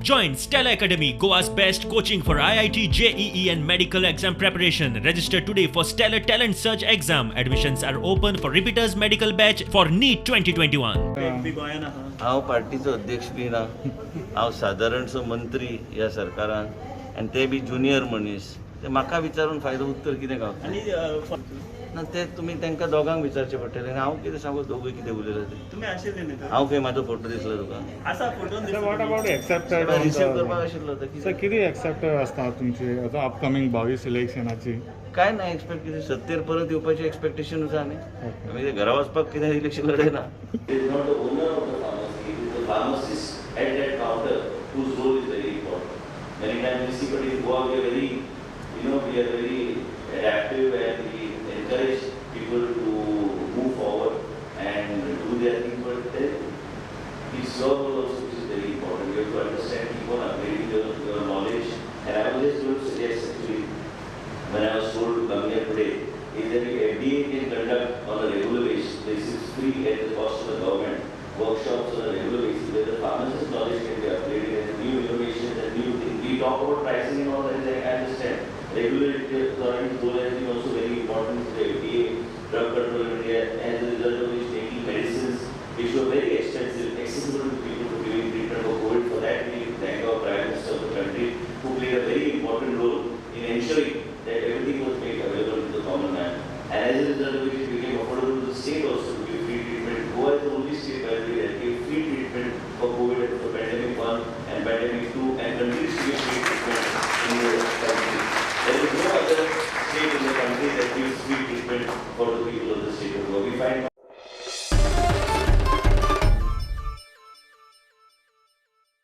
Join Stellar Academy, Goa's best coaching for IIT, JEE and medical exam preparation. Register today for Stellar Talent Search exam. Admissions are open for repeaters medical batch for NEET 2021. बी गोंयान आहा. हांव पार्टीचो अध्यक्ष बी ना, हांव सादारणसो मंत्री ह्या सरकारान आनी ते बी ज्युनियर मनीस. ते म्हाका विचारून फायदो उत्तर कितें गावता? आनी ना, ते तुमी तांकां दोगांक विचारचें पडटलें आनी हांव कितें सांगू दोगूय कितें उलयले ते. तुमी आशिल्ले न्ही थंय? हांव खंय म्हाजो फोटो दिसलो तुका? आसा photo. What about accepted? Receive करपाक आशिल्लो तो. सर, कितें? कितें एक्सेप्टेड आसता तुमची आतां अपकमींग 22 इलेक्शनाची? काय ना एक्सपेक्ट, कितें सत्तेर परत येवपाचें एक्सपेक्टेशनूच आहा न्ही. आमी ते घरा वचपाक कितें election लडयना. It is not the owner of the pharmacy, it is the pharmacist at that counter whose role is very important. Many times we see, but in Goa we are very, we are very adaptive and we encourage people to move forward and do their thing, but then it's your role also which is very important. You have to understand, keep on upgrading your knowledge. And I was just going to suggest actually, when I was told to come here today, is that if FDA can conduct on a regular basis, free at the cost of the government, workshops on a regular basis where the pharmacist knowledge can be upgraded and new innovations and new things. We talk about pricing and all that, I understand. Regulatory authorities role has been